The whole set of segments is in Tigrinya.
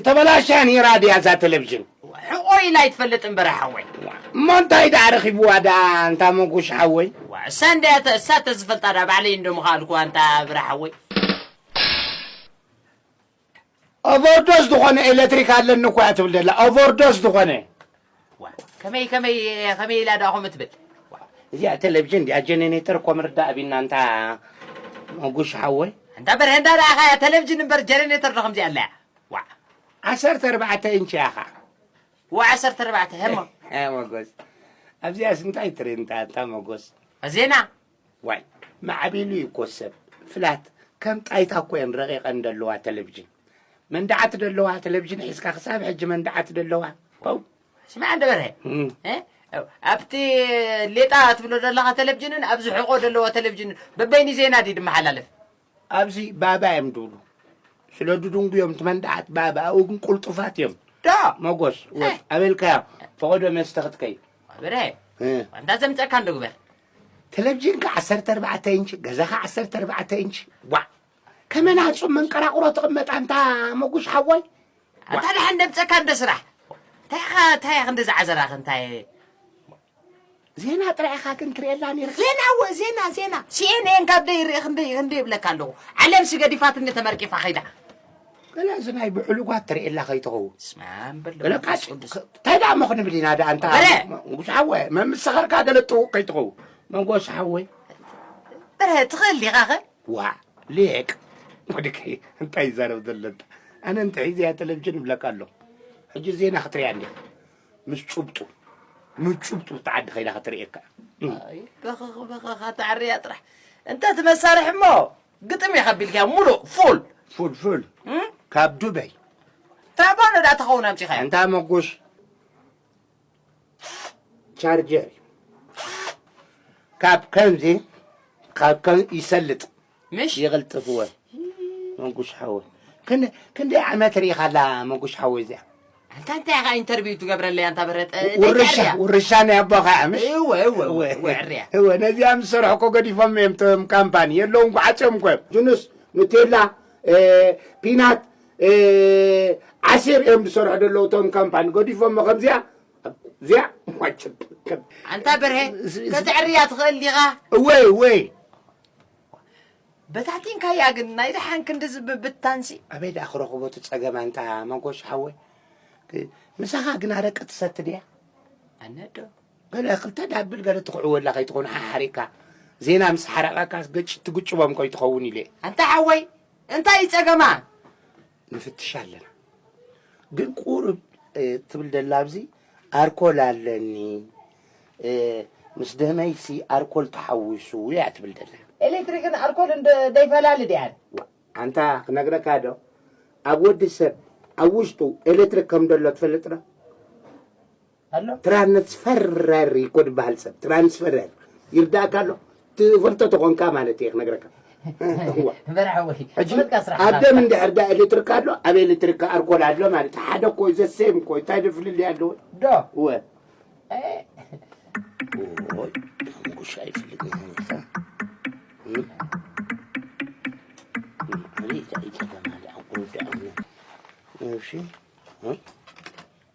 ተበላሽያ ነይራ ድያ እዛ ቴሌቪዥን? ሕቆ ኢላ ኣይትፈልጥ እምበር ሓወይ። እሞ እንታይ ደኣ ረኺብዋ ደኣ እንታ መጉሽ ሓወይ? እሳ እንድያ እሳ ተዝፈልጣ ደኣ ባዕለይ እንዶ ምኸኣልኩዋ እንታ ብራ ሓወይ። ኦቨርዶስ ዝኾነ ኤሌክትሪክ ኣለኒ እኮ እያ ትብል ዘላ። ኦቨርዶስ ዝኾነ። ከመይ ከመይ ከመይ ኢላ ደኣ ከምኡ ትብል? እዚኣ ቴሌቪዥን ድያ ጀነሬተር እኮ ምርዳእ ቢና እንታ መጉሽ ሓወይ። እንታ በርሀ እንዳ ደኣኻ እያ ቴሌቪዥን እምበር ጀነሬተር ዶ ከምዚኣ ኣለያ? ዋዕ ዓሰርተ ኣርባዕተ ኢንች እያ ኸዓ። ወ ዓሰርተ ኣርባዕተ ህሞ። እ መጎስ ኣብዚኣስ እንታይ ትርኢ እንታ እንታ መጎስ? ዜና ዋይ ማዕቢሉ እዩ እኮ ሰብ ፍላት ከም ጣይታ እኮ እየን ረቂቐን ደለዋ ቴሌቪዥን መንድዓት ደለዋ ቴሌቪዥን ሒዝካ ክሳብ ሕጂ መንድዓት ደለዋ ው ስማዕ እንደ በርሀ እም። እ? ኣብቲ ሌጣ ትብሎ ዘለኻ ቴሌቪዥንን ኣብዚ ሕቆ ዘለዎ ቴሌቪዥንን በበይኒ ዜና ድዩ ድመሓላለፍ ኣብዚ ባባ እዮም ድብሉ ስለ ድድንጉዮም እቲ መንድዓት ባባ ኣብኡ ግን ቁልጡፋት እዮም ዶ መጎስ ወ- ኣበልካዮ ፈቐዶ መስተ ክትከይ በርሀ እ። ኣንታ ዘምፀካ እንዶ ግበር ቴሌቪዥንካ ዓሰርተ ኣርባዕተ ኢንች ገዛኻ ዓሰርተ ኣርባዕተ ኢንች ዋዕ ከመና ህፁም መንቀራቕሮ ትቕመጥ ኣንታ መጉሽ ሓወይ ኣታ ደሓን ደምፀካ እንደ ስራሕ እንታይ ኢኻ እንታይ ኢኻ እንደዛ ዓዘራኽ እንታይ ዜና ጥራይ ኢኻ ግን ትርእየላ ነይርካ ዜና ወ ዜና ዜና ሲኤንኤን ካብ ደይ ርኢ ክንደይ ክንደይ ይብለካ ኣለኹ ዓለም ሲ ገዲፋትኒ ተመርቂፋ ኸይዳ ገለ እዚ ናይ ብዕሉጓት ትርእየላ ከይትኸውን ስማ እምበር ገለ ቃጭ እንታይ ደኣ እሞ ክንብል ኢና ደኣ እንታ በረ! ጉሽ ሓወ መምሰኸርካ ገለ ጥውቕ ከይትኸውን መንጎስ ሓወይ በረ ትኽእል ዲኻ ኸ ዋዕ ሊቅ ወድከይ እንታይ ይዛረብ ዘሎ ኣነ እንተ ሒዘያ ቴሌቪዥን ይብለካ ኣለኹ ሕጂ ዜና ክትሪያ እንዲኻ ምስ ጭብጡ ምስ ጭብጡ እቲ ዓዲ ከይዳ ክትርእየካ በኸኻ ተዓርያ ጥራሕ እንተ እቲ መሳርሒ እሞ ግጥም ኢኻ ቢልካ ሙሉእ ፉል ፉል ፉል ካብ ዱበይ ትራባኖ ዳ ተኸውን ኣምፂኻ እንታ መጉሽ ቻርጀር እዩ ካብ ከምዚ ካብ ከም ይሰልጥ ምሽ ይቕልጥፍወ መንጉሽ ሓወይ ክንደይ ዓመት ርኢኻላ መንጉሽ ሓወይ እዚኣ ኣንታ እንታይ ኢኻ ኢንተርቪው ትገብረለይ ኣንታ በረጠ ውርሻ ውርሻ ናይ ኣቦኻ እያ ምሽ እወ እወ እወ እወ ዕርያ እወ ነዚኣ ምስ ሰርሑ እኮ ገዲፎም እዮም ቶም ካምፓኒ የለውን ጓዓፅዮም እኮ እዮም ጁኑስ ኑቴላ ፒናት ዓሲር እዮም ዝሰርሑ ዘለዉ ቶም ካምፓኒ ገዲፎሞ ከምዚኣ እዚኣ ኣንታ በርሀ ከተዕርያ ትኽእል ዲኻ እወ እወ በታቲንካያ ግን ናይ ደሓን ክንዲ ዝብብታንሲ ኣበይ ደኣ ክረኽቦ እቲ ጸገም ኣንታ መንኮሽ ሓወይ ምሳኻ ግን ኣረቂ ትሰቲ ድያ ኣነ ዶ ገለ ክልተ ዳብል ገለ ትኽዕወላ ከይትኾን ሓሓሪካ ዜና ምስ ሓረቐካ ትግጭቦም ከይትኸውን ኢለ ኣንታ ሓወይ እንታይ እዩ ጸገማ ንፍትሽ ኣለና ግን ቁሩብ ትብል ደላ ኣብዚ ኣርኮል ኣለኒ ምስ ደመይሲ ኣርኮል ተሓዊሱ እያ ትብል ደላ ኤሌክትሪክን ኣርኮልን ደይፈላሊ ድያን ኣንታ ክነግረካ ዶ ኣብ ወዲ ሰብ ኣብ ውሽጡ ኤሌክትሪክ ከም ደሎ ትፈልጥ ዶ ኣሎ ትራንስፈረር እኮ ዝበሃል ሰብ ትራንስፈረር ይርዳእካ ኣሎ ትፈልጦ ተኾንካ ማለት እየ ክነግረካ ኣብ ደም እንድሕር ዳ ኤሌክትሪክ ኣሎ ኣብ ኤሌክትሪክ ኣርኮል ኣሎ ማለት ሓደ እኮ ዘሴም እኮ እንታይ ዶ ፍልልይ ኣለዎ ዶ ወ ጉሻ ይፍልጥ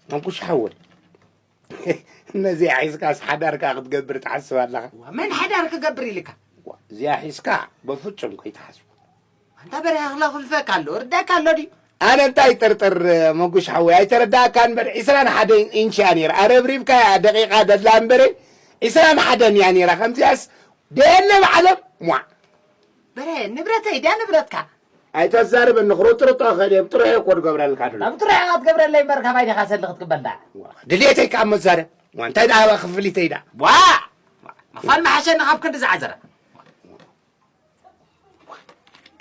መንኩሽ ሓወይ ነዚኣ ሒዝካስ ሓዳር ከኣ ክትገብር ትሓስብ ኣለኻ መን ሓዳር ክገብር ኢልካ እዚኣ ሒዝካ በፍጹም ከይትሓስቡ ኣንታ በረ ክለኽልፈካ ኣሎ ርዳካ ኣሎ ድዩ ኣነ እንታይ ጥርጥር መጉሽ ሓወይ ኣይተረዳእካ እምበር ዒስራን ሓደን ኢንች እያ ነይራ ኣረብሪብካ እያ ደቂቃ ደላ እምበረ ዒስራን ሓደን እያ ነይራ ከምዚኣስ ደየለ ብዓለም ሟ በረ ንብረተይ ድያ ንብረትካ ኣይተዛርበኒ ክርጥርጦ ከድዮም ጥሩሕ እኮ ትገብረልካ ድሎ ናብ ጥሩሕ ኢኻ ትገብረለይ እምበር ካባይ ዲኻ ሰሊ ክትቅበል ደኣ ድልየተይ ከዓ መዛረብ ዋ እንታይ ደኣ ክፍሊተይ ደኣ ዋ ምኽፋል መሓሸኒ ካብ ክንዲ ዝዓዘረ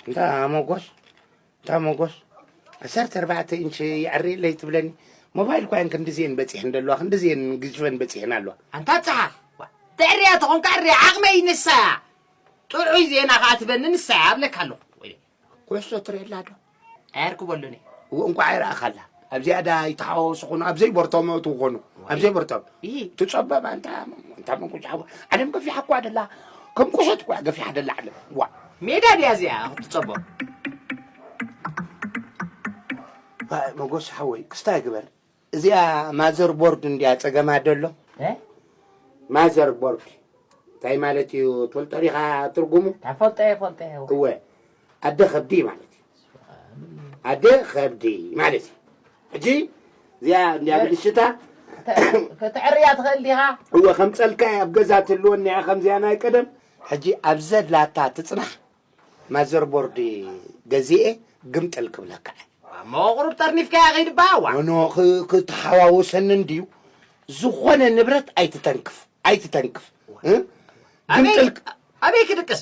እንታ መጎስ እንታ መጎስ ዓሰርተ ኣርባዕተ ኢንች የዕርየለይ ትብለኒ ሞባይል ኳ እየን ክንድዚአን በፂሐን ደለዋ ክንድዚአን ግዝፈን በፂሐን ኣለዋ ኣንታ ፀሓ ተዕርያ ተኾንካ ዕርያ ዓቕመይ ንሳ እያ ጥዑይ ዜና ከዓ ትበኒ ንሳ እያ ኣብለካ ኣለኹ ኩዕሶ ትርእየላ ዶ ኣየርክበሉን እየ እንቋዕ ኣይረኣኻላ ኣብዚኣ ዳ ይተሓዋወሱ ኾኑ ኣብዘይ ቦርቶም እቱ ኾኑ ኣብዘይ ቦርቶም ትጸበብ ኣንታ እንታ መንቁጫ ዓለም ገፊሓ እኳ ደላ ከም ቁሸት እኳ ገፊሓ ደላ ዓለም ዋ ሜዳ ድያ እዚኣ ክትጸቦ ባ-፣ መጎስ ሓወይ፣ ክስታይ ግበር። እዚኣ ማዘር ቦርድ እንድያ ጸገማ ደሎ። እ? ማዘር ቦርድ እንታይ ማለት እዩ? ትፈልጦ ዲኻ ትርጉሙ? ታፈልጦ እየ፣ ፈልጦ እየ። እወ፣ ኣደ ከብዲ ማለት እዩ። ኣደ ከብዲ ማለት እዩ። ሕጂ እዚኣ እንድያ እ፣ ብልሽታ ተ-፣ ክትዕርያ ትኽእል ዲኻ? እወ፣ ከምጸልካ እያ፣ ኣብ ገዛ ትህልወኒ እያ፣ ከምዚኣ ናይ ቀደም። ሕጂ ኣብ ዘላታ ትጽናሕ። ማዘርቦርድ ገዚኤ ግምጥል ክብለካ እየ። እሞ ቁሩብ ጠርኒፍካያ ከይድ እባ፣ ዋ። ኖ፣ ኖ፣ ክ-፣ ክትሓዋውሰኒ እንድዩ። ዝኾነ ንብረት ኣይትተንክፍ፣ ኣይትተንክፍ። እ? ኣበይ፣ ግምጥል ክ-፣ ኣበይ ክድቅስ?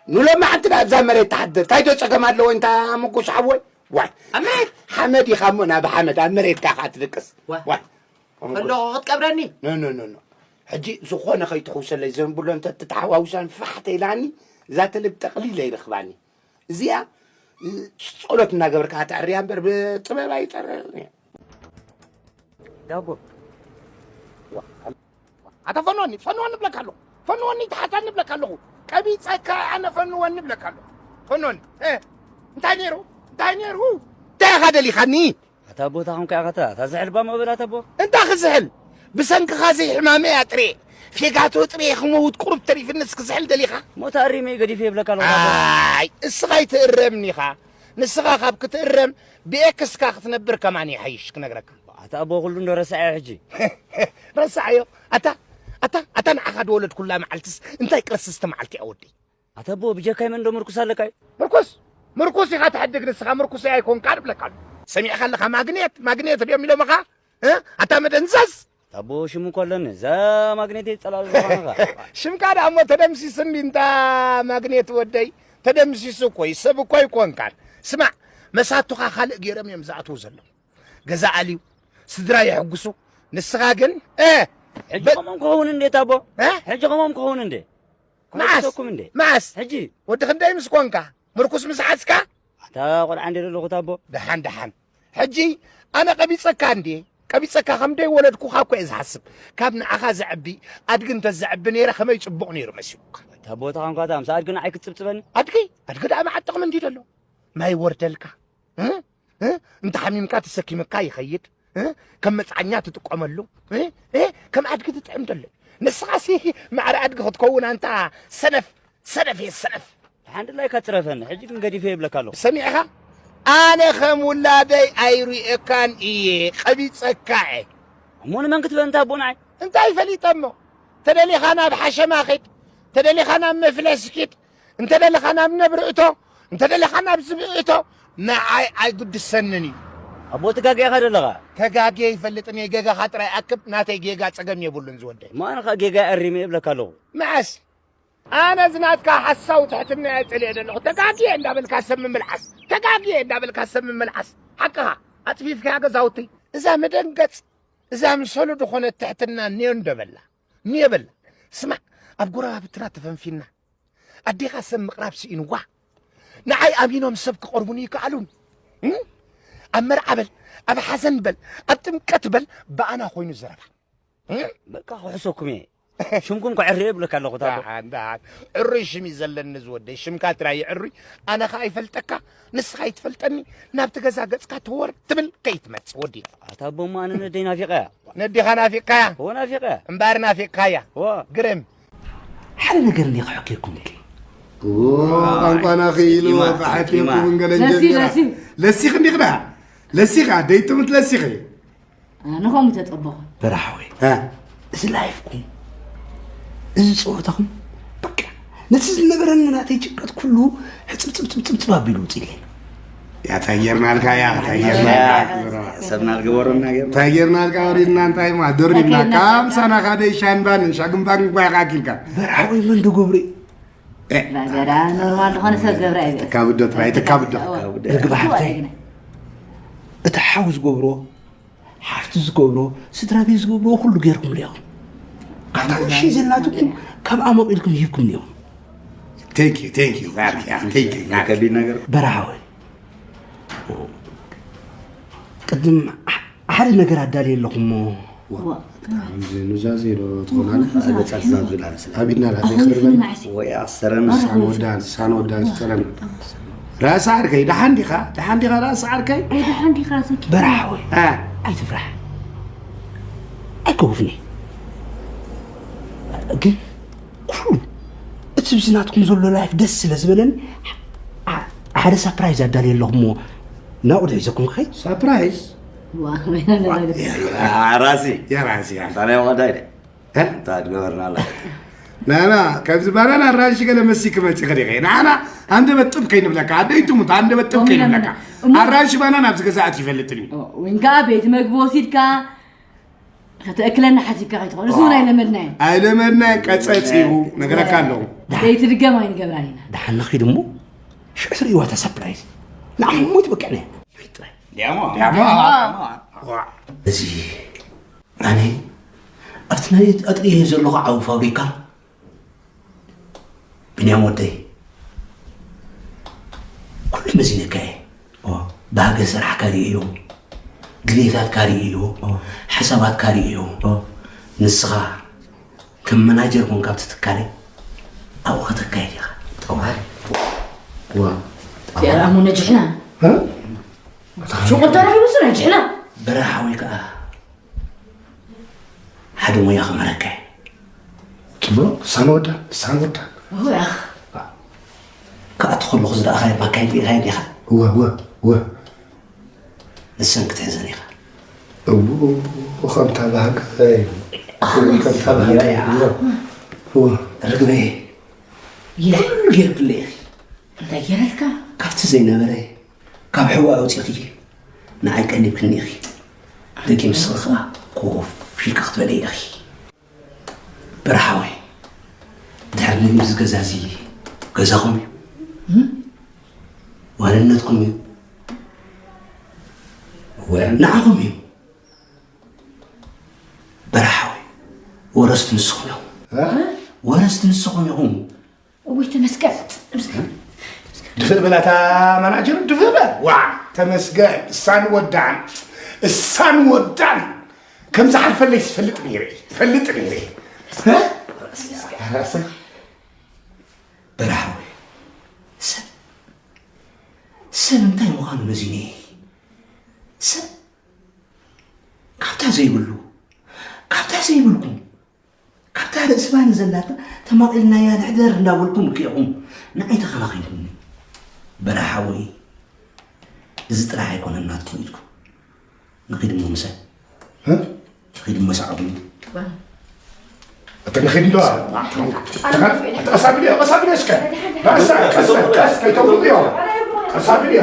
ንሎሚ ሓንቲ ደኣ ኣብዛ መሬት ትሓድር። እንታይ ዶ ጸገም ኣለዎ እንታ መጎሽ ሓወይ? ዋይ። ኣብ መሬት? ሓመድ ኢኻ እሞ ናብ ሓመድ፣ ኣብ መሬትካ ኢኻ ትድቅስ። ዋ። ዋይ። ከለኹ ክትቀብረኒ? ኖ፣ ኖ፣ ኖ፣ ኖ። ሕጂ ዝኾነ ከይትሕውሰለይ ዘንብሎ እንተ ትተሓዋውሳን ፋሕ ተኢላኒ፣ እዛ ተልብ ጠቕሊለ ይረኽባኒ። እዚኣ፣ እ፣ ጸሎት እናገበርካ ተዕርያ እምበር ብጥበብ ኣይጠረርን እያ። ዳቦ። ኣታ ፈንወኒ፣ ፈንወኒ እብለካ ኣለኹ። ፈንወኒ፣ ተሓታኒ እብለካ ኣለኹ። ቀቢጸካ ኣነ ፈንወኒ እብለካ ኣለኹ። ፈንወኒ። እ፣ እንታይ ነይሩ? እንታይ ነይሩ? እንታይ ኢኻ ደሊኻኒ? ኣታ ኣቦ፣ እታ ኾንካ ኢኻ፣ እታ፣ እታ ዝሕል ባማ በላ፣ ኣታ ኣቦ። እንታይ ክዝሕል? ብሰንክኻ ዘይሕማመይ ኣጥርየ፣ ፌጋቶ ጥርየ ክመውት ቁሩብ ተሪፍንስ ክዝሕል ደሊኻ? ሞት ኣሪመ ገዲፈ ይብለካ ኣለኹ፣ ኣታ ኣቦ። ኣይ፣ እስኻ ኣይትእረምን ኢኻ። ንስኻ ካብ ክትእረም ብኤክስካ ክትነብር ከማን ይሓይሽ ክነግረካ። ኣታ ኣቦ፣ ኩሉ እንዶ ረሳዕዮ ሕጂ። ረሳዕዮ? ኣታ፣ ኣታ፣ ኣታ ንዓኻ ዝወለድኩላ መዓልትስ እንታይ ቅርስስቲ መዓልቲ እያ ወደይ? ኣታ ኣቦ፣ ብጀካይ መን ዶ ምርኩስ ኣለካይ? ምርኩስ? ምርኩስ ኢኻ ትሕድግ ንስኻ፣ ምርኩስ ኣይኮንካን እብለካ ኣለኹ። ሰሚዕካ ኣለኻ? ማግኔት፣ ማግኔት ድዮም ኢሎምኻ? እ? ኣታ መደንዘዝ! ኣታ ኣቦ፣ ሽም እኮ ኣለኒ። እዛ ማግኔት እየ ዝጸላእ ዘለኹ። ሽምካ ደኣ እሞ ተደምሲሱ እንዲ እንታ ማግኔት ወደይ፣ ተደምሲሱ እኮ እዩ፣ ሰብ እኮ ኣይኮንካን። ስማዕ፣ መሳቱኻ ካልእ ገይሮም እዮም ዝኣትዉ ዘለዉ። ገዛ ኣልዩ፣ ስድራ የሕጉሱ፣ ንስኻ ግን፣ እ፣ ሕጂ በ-፣ ከምኦም ክኸውን እንዴ ኣታ ኣቦ? እ? ሕጂ ከምኦም ክኸውን እንዴ? መዓስ? ክሕጉሰኩም እንዴ? መዓስ? ሕጂ። ወዲ ክንደይ ምስ ኮንካ? ምርኩስ ምስ ሓዝካ? ኣታ ቆልዓ እንዴ ዘለኹ ኣታ ኣቦ? ደሓን፣ ደሓን። ሕጂ ኣነ ቀቢጸካ እንዴ? ቀቢጸካ ከም ደይ ወለድኩኻ እኮ እየ ዝሓስብ። ካብ ንዓኻ ዘዕቢ ኣድጊ እንተ ዘዕቢ ነይረ ከመይ ጽቡቕ ነይሩ መሲሉካ። ኣታ ኣቦ፣ ተኻንኳታ ምስ ኣድጊ ንዓይ ክትጽብጽበኒ? ኣድጊ? ኣድጊ ደኣ መዓት ጥቕሚ እንድዩ ደሎ? ማይ ወርደልካ? እ? እ? እንተ ሓሚምካ ተሰኪምካ ይኸይድ? እ? ከም መጽዓኛ ትጥቀመሉ? እ? እ? ከም ኣድጊ ትጥዕም ደሎ? ንስኻሲ ማዕረ ኣድጊ ክትከውን ኣንታ ሰነፍ፣ ሰነፍ እየ ሰነፍ። ሓንቲ ላይካ ትረፈኒ፣ ሕጂ ግን ገዲፈ ይብለካ ኣለኹ። ሰሚዕኻ? ኣነ ከም ውላደይ ኣይሪኤካን እየ፣ ቀቢጸካ እየ። እሞ ንመን ክትበ እንታ ኣቦ ንዓይ? እንታይ ፈሊጠ እሞ? ተደሊኻ ናብ ሓሸማ ኺድ፣ ተደሊኻ ናብ መፍለስ ኪድ፣ እንተ ደለኻ ናብ ነብሪ እቶ፣ እንተ ደለኻ ናብ ዝብኢ እቶ፣ ንዓይ ኣይግድሰንን እዩ። ኣቦ፣ ትጋግየኻ ደለኻ። ተጋግየ ይፈልጥን እየ፣ ጌጋኻ ጥራይ ኣክብ፣ ናተይ ጌጋ ጸገም የብሉን ዝወደይ። እሞ ኣነ ኸኣ ጌጋ ኣሪመ እብለካ ኣለኹ። መዓስ? ኣነ እዚ ናትካ ሓሳዊ ትሕትና እየ ጸሊኤ ዘለኹ። ተጋግየ እንዳበልካ ሰብ ምምልዓስ፣ ተጋግየ እንዳበልካ ሰብ ምምልዓስ። ሓቅኻ፣ ኣጽፊፍካያ ገዛውቲ። እዛ መደንገጽ፣ እዛ ምሰሉ ዝኾነት ትሕትና እኒኦ እንዶ በላ። እኒኦ በላ። ስማዕ፣ ኣብ ጎረባብትና ተፈንፊና። ኣዴኻ ሰብ ምቕራብ ስኢንዋ። ንዓይ ኣሚኖም ሰብ ክቐርቡኒ ይከኣሉን? እም? ኣብ መርዓ በል፣ ኣብ ሓዘን በል፣ ኣብ ጥምቀት በል፣ ብኣና ኮይኑ ዘረባ። እም? በቃ ክሕሰኩም እየ። ሽምኩም ከዕሪ እየ እብለካ ኣለኹ፣ ታቦ። ደሓን፣ ደሓን። ዕሩይ ሽም እዩ ዘለኒ ዝወደይ። ሽምካ ጥራይ እዩ ዕሩይ። ኣነ ኸኣ ይፈልጠካ፣ ንስኻ ይትፈልጠኒ። ናብቲ ገዛ ገጽካ ተወር ትብል ከይትመጽእ ወዲ። ኣታ ኣቦ፣ እሞ ኣነ ነደይ ናፊቐያ። ነዴኻ ናፊቕካያ? እወ፣ ናፊቐያ። እምበኣር ናፊቕካያ? እወ። ግርም። ሓደ ነገር እንድየ ክሕክየኩም ደልየ። ኦ፣ ቋንቋና ክኢሉ፣ ቂማ፣ ክሓትየኩም ቂማ። እንገለን ለሲ፣ ጀሚራ። ለሲ። ለሲኽ እንዲኽዳ? ለሲኻ፣ ደይትምት ለሲኺ። ኣነ ከምኡ ተጸበኹ። በራሓወይ፣ እ። እዚ ላይፍኩም፣ እዚ ጸወታኹም፣ በቃ፣ ነቲ ዝነበረኒ ናተይ ጭንቀት ኩሉ ሕጽብጽብጽብጽብ ኣቢሉ ውጽኢለይ። ያ፣ እንታይ ጌርናልካ፣ ያ፣ እንታይ ጌርናልካ? ሰብና ዝገበረና ጌርና። እንታይ ጌርናልካ፣ ወሪድና፣ እንታይ ማ፣ ደሪብና፣ እንታይ ጌርና? ካብ ምሳና ካደ ሻንባን፣ ሻግምባን እኳ ኢኻ ኣኪልካ። በራሓወይ፣ መን ዝገብሮ እዩ? እ። ባገዳ ኖርማል ዝኾነ ሰብ ገብረ ኣይበል። ትካብዶ ጥራይ፣ ትካብዶ። እወ። ርግብ ሓብተይ፣ ኣይግነ። እቲ ሓው ዝገብሮ፣ ሓፍቲ ዝገብሮ፣ ስድራ ቤት ዝገብሮ ኩሉ ጌርኩምሉ ኢኹም። ኣብታ ውሽይ ዘላትኩም ካብ ኣሞቕ ኢልኩም ሂብኩምሉ ኢኹም። Thank you, thank you, ማርክ፣ ያ፣ thank you፣ ማርክ። ከቢድ ነገር። በረሃ ወይ። ቅድም ሕ-፣ ሓደ ነገር ኣዳልየ ኣለኹ እሞ። ዋ። ዋ። ብጣዕሚ ኑዛዜ ዶ ትኾን ኣለ? ዋ። ገጻ ትዛዝላ መስለኒ። ኣቢድና ላ ኣኸውስ ዘይቅርበን። ንማዕሲ። ወይ ኣሰረን። ኣረ፣ ሳን ኣኸውስ። ወዳን፣ ሳን ወዳን፣ ኣረ፣ ሰረን። ኣኸውስ። ራእሲ ዓርከይ፣ ደሓን ዲኻ? ደሓን ዲኻ ራእሲ ዓርከይ? ኣይ ደሓን ዲኻ ራእሲ ዓርከይ? በርሓወይ እ፣ ኣይትፍራሕ፣ ኣይከውፍኒ። ግን ኩሉ እቲ ብዚ ናትኩም ዘሎ ላይፍ ደስ ስለ ዝበለኒ ዓ- ሓደ ሳፕራይዝ ኣዳልየ ኣለኹ እሞ ናብኡ ዶ ሒዘኩም ክኸይ? ሳፕራይዝ? ዋ፣ ራሲ የራእሲ እንታይ ናይ ወዳይ እንታይ ትገበርና ኣላ ናና ከምዚ ባናና ኣራንሺ ገለ መሲ ክመፅእ ኸደ ኸ ናና ኣንደ በጥብ ከይንብለካ ኣደይ ትሙት ኣንደ በጥብ ከይንብለካ ኣራንሺ ባናና ኣብዚ ገዛእት ይፈልጥን እዩ ወይን ከዓ ቤት መግቢ ወሲድካ ከተእክለና ሓሲብካ ከይትኾን እሱ እውን ኣይለመድናዮ ኣይለመድናዮ ቀፀፂቡ ነገረካ ኣለዉ ዘይትድገም ኣይንገብራን ኢና ደሓን ንኺድ እሞ ሽዑ ትርእይዋ እታ ሳፕራይዝ ንዓኹም ሞት በቅዕና እዚ ኣነ ኣብቲ ናይ ኣጥሪየ ዘለኹ ዓዊ ፋብሪካ ብንያም ወደይ ኩሉ መዚነካ እየ ብሃገር ስራሕካ ርእዮ ድሌታትካ ርእዮ ሓሳባትካ ርእዮ ንስኻ ከም መናጀር ኮንካ ኣብቲ ትካለይ ኣብኡ ከተካየድ ኢኻ ጠዋሪ ፊዕራሙ ነጅሕና ሽቁል ተረኺቡ ሱ ነጅሕና በረኻ ወይ ከዓ ሓደ ሞያ ክምህረካ እየ ትብሎ ሳን ወዳ ሳን ወዳ ወይ ኣኽ ክኣቱ ከለኹ ዝረኣኻዮ ማካየድ ርኢኻዮ ዲኻ እወ እወ እወ ንሰን ክትሕዘን ኢኻ እዎ ከምታ ባህገይ ከምታ ባህገይ እወ እወ ርግበየ ኩሉ ገይርክለ ኢኺ እንታይ ገይረልካ ካብቲ ዘይነበረ ካብ ሕዋ ኣውፂእኽየ ንዓይ ቀሊብክኒ ኢኺ ደቂ ምስኺ ከዓ ኮፍ ኢልካ ክትበለ ኢለኺ በረሓወይ ድሕሪ ነዚ ገዛ እዚ ገዛኹም እዩ ዋንነትኩም እዩ ንዓኹም እዩ በረሓወይ ወረስቲ ንስኹም ኢኹም ወረስቲ ንስኹም ኢኹም እውይ ተመስገን ድፍእ በላታ ማናጀር ድፍእ በል ዋ ተመስገን እሳን ወዳን እሳን ወዳን ከም ዝሓልፈለይ ዝፈልጥ ነይረ እየ ዝፈልጥ ነይረ እየ በረሓወይ ሰብ ሰብ እንታይ ምዃኑ መዚነ እየ ሰብ ካብታ ዘይብሉ ካብታ ዘይብልኩም ካብታ ርእሲ ባኒ ዘላታ ተማቒልናያ ንሕደር እንዳበልኩም እኮ ኢኹም ንዓይ ተኸላኺልኩምኒ በረሓወይ እዚ ጥራሕ ኣይኮነን ናትኩም ኢድኩም ንኺድ እሞ ምሳይ ንኺድ እሞ ሰዓቡ እቲ ንኺድ እንዶ ተቐሳብልዮ ቀሳብልዮ እስከ ቀስ ቀስ ቀስ ከይተውሉ እዮም ቀሳብልዮ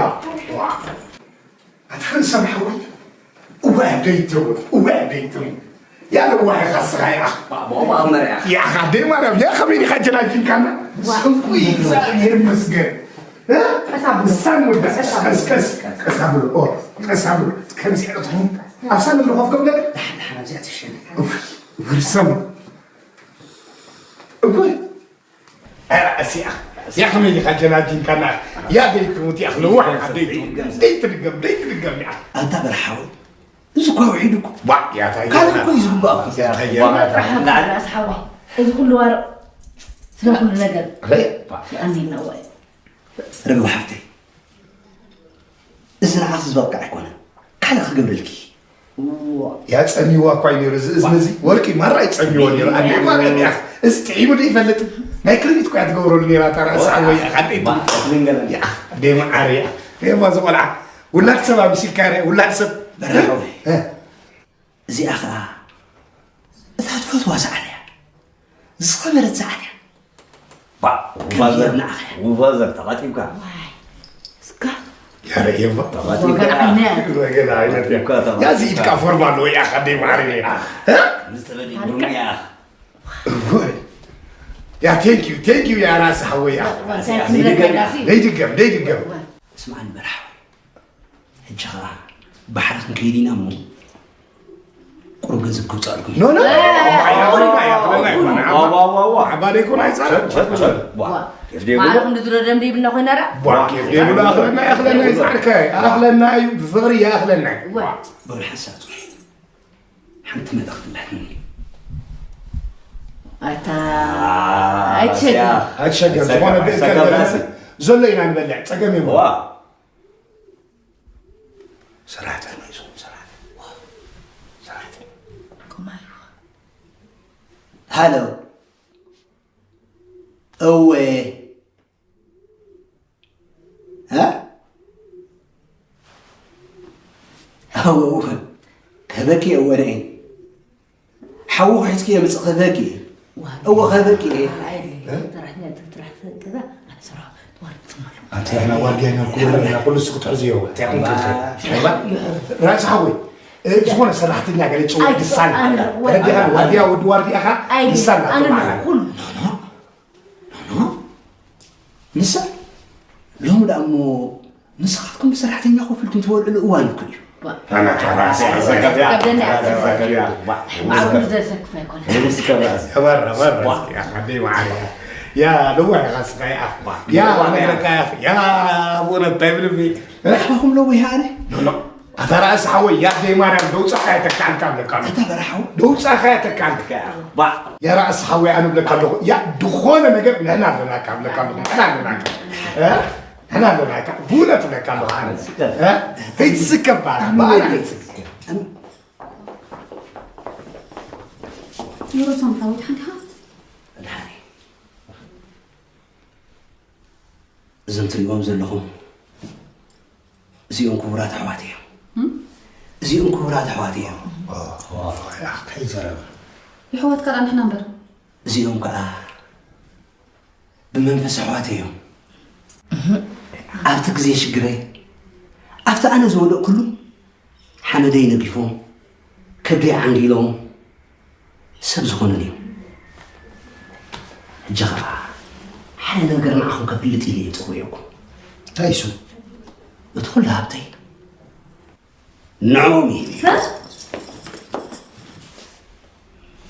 ኣታ ሰማሕወይ እዋይ ደይትሙት እዋይ ደይትሙት ያ ለዋህ ኢኻ ስኻ ኢኻ ብኣቦኦም ኣብ መርያ ኢኻ ኣደይ ማርያም ያ ከመይ ኢኻ ጀናጅንካና ስንኩ እግዚኣብሔር ይመስገን እሳን ወደ ቀስቀስ ቀሳብሎ ቀሳብሎ ከምዚ ዕረትኹም ኣብ ሳሎን ንኾፍ ከብለክ ሓንሓን ኣብዚኣ ትሸነ ወርሰም እወይ ኧረ እሲኣ እሲኣ ከመይ ኢኻ ጀናጅንካና ያ ደይትሙት ኢኻ ለዋህ ደይትሙት ደይትድገም ደይትድገም ኢኻ ኣንታ በርሓዊ እዚ እኳ ውሒዱ እኮ ዋ ያታ ካልእ እኮ እዩ ዝግባእ እኮ ኣስሓዊ እዚ ኩሉ ዋርቕ ስለ ኩሉ ነገር ይኣሚና ዋይ ርግብ ሓፍተይ እዚ ንዓኺ ዝበቅዕ ኣይኮነን ካልእ ክገብረልኪ ያ ጸሚዋ እኳ እዩ ነይሩ እዚ እዝኒ እዚ ወርቂ ማራ እዩ ጸሚዎ ነይሩ ኣደ ማርያም እያ እዚ ጥዒሙ ዶ ይፈልጥ ናይ ክርቢት እኳ እያ ትገብረሉ ነይራ እታ ራእሲ ኣወይ ኣደ ኣደ መዓር እያ ሬማ ዝቆልዓ ውላድ ሰብ ኣምሲልካ ረ ውላድ ሰብ በረሓዊ እዚኣ ኸዓ እታ ትፈትዋ ሰዓት እያ ዝኸበረት ሰዓት እያ ውፋዘር ተቐጢብካ እስካ ያረየማ ወገን ዓይነ ወገን ዓይነት እያ ያዚ ኢድካ ፎርማ ኣለዎ እያ ካደይ ማዕሪ ነይራ ዝተበዲ ቡርሚያ ያ ቴንክ ዩ ቴንክ ዩ ያ ራስ ሓወያ ደይድገም ደይድገም ስማዕኒ በርሓዊ ሕጂ ኸዓ ባሕሪ ክንከይድ ኢና እሞ ቁሩብ ገንዘብ ከውፅኣልኩም ኖ ኖ ዓባደይ ኮን ኣይፃረብ ማዕረ ክንዲ ዝሮ ደም ደይብልና ኮይና ራ ኬፍ ደይብሉ ኣኽለና ይኣኽለና እዩ ፃዕርከ ኣኽለና እዩ ብፍቕሪ ይኣኽለና እዩ በሉ ሓንሳብ ሓንቲ መልእኽቲ ኣላትኒ ኣታ ኣይትሸገር ኣይትሸገር ዝኾነ ብእከል ዘሎ ኢና ንበልዕ፣ ጸገም የብሉን። ዋ። ሰራሕተኛ እዩ፣ ሰራሕተኛ። ሰራሕተኛ። ሃሎ። እወ። እ? እወ፣ እወ። ከበኪ እወ ነይ። ሓዊ ሒዝኪ የምጽእ ከበኪ። እወ ከበኪ። ኣንተ ያና ዋርድያ ኢና ኩሉ ኩሉ ስኩት ሕዝዮ። ራእሲ ሓወይ፣ እ፣ ዝኾነ ሰራሕተኛ ገለ ጽውዕ ኣይ፣ ድሳን። ኣነ ወ- ተረዲኻ? ዋርድያ ወዲ ዋርድያኻ ኣይ፣ ድሳን ኣነ ናቸው ማለት። ኩሉ። ኖ፣ ኖ፣ ኖ። ንሳ ሎሚ ደኣ እሞ ንስኻትኩም ብሰራሕተኛ ኮፍ ኢልኩም ትበልዕሉ እዋን እኮ እዩ። ኣና ተራሲ ዘገብ እያ። ዘገብ እያ። ዘገብ እያ። ማዕቡል ዘሰክፍ ኣይኮነን። ዘሰክፍ እያ። በረ፣ በረ፣ ዋ። እስኪ፣ ኣደይ ማዓረያ። ያ፣ ለዋህ ኢኻ ስኻ፣ ያ። ዋ። ያ፣ ለዋህ ነግረካ፣ ያ። ያ፣ ኣቡነ እንታይ ብልቢ? ርሕባኹም ለዋህ ኣነ? ኖ፣ ኖ። ኣታ ራእሲ ሓወይ፣ ያ፣ ኣደይ ማርያም፣ ደውጻኻ የተካልካ ኣለካ። ኣታ በረሓው? ደውጻኻ የተካልካ። ባ። ያ፣ ራእሲ ሓወይ፣ ኣነ ብለካ ኣለኹ። ያ፣ ዝኾነ ነገር ንሕና ኣለናካ፣ ብለካ ኣለኹ። ንሕና ኣለናካ። እ? ንሕና ኣለናካ። ብእውነት ብለካ ኣለኹ፣ ኣነ። እ? ከይትስከፍ፣ ባላ፣ ባላ፣ ከይትስከፍ። ዮሮሳም ሓወይ፣ ሓንቲ ሓ- እዞም ትሪእዎም ዘለኹም፣ እዚኦም ክቡራት ኣሕዋት እዮም። እም? እዚኦም ክቡራት ኣሕዋት እዮም። ኦ፣ ኦ፣ ያ፣ እንታይ ይዛረብ? የሕዋትካ ደኣ ንሕና እምበር። እዚኦም ከኣ ብመንፈስ ኣሕዋት እዮም። ኣብቲ ግዜ ሽግረይ፣ ኣብቲ ኣነ ዝወደቕኩሉ፣ ሓመደይ ነጊፎም፣ ከብደይ ዓንጊሎም፣ ሰብ ዝኾኑኒ እዮም። ሕጂ ኸዓ ሓደ ነገር ንዓኹም ከፍልጥ ኢለ እየ ጸዊዐኩም። እንታይ እሱ? እቲ ኩሉ ሃብተይ ንዕኦም እዩ።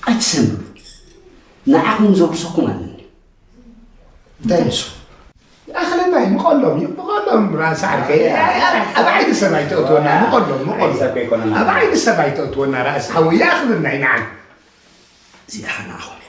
ኣይትሰንብዱ። ንዓኹም ዘውርሰኩም ኣለኒ። እንታይ እሱ? ይኣኽለና እዩ፣ ንቐሎም እዩ፣ ንቐሎም ራእሲ ዓርከይ። ኣብ ዓይኒ ሰብ ኣይተእትወና፣ ንቐሎም፣ ንቐሎም። ሰብ ከይኮነና። ኣብ ዓይኒ ሰብ ኣይተእትወና፣ ራእሲ ሓወይ፣ ይኣኽለና እዩ ንዓና። እዚኣ ንዓኹም እያ።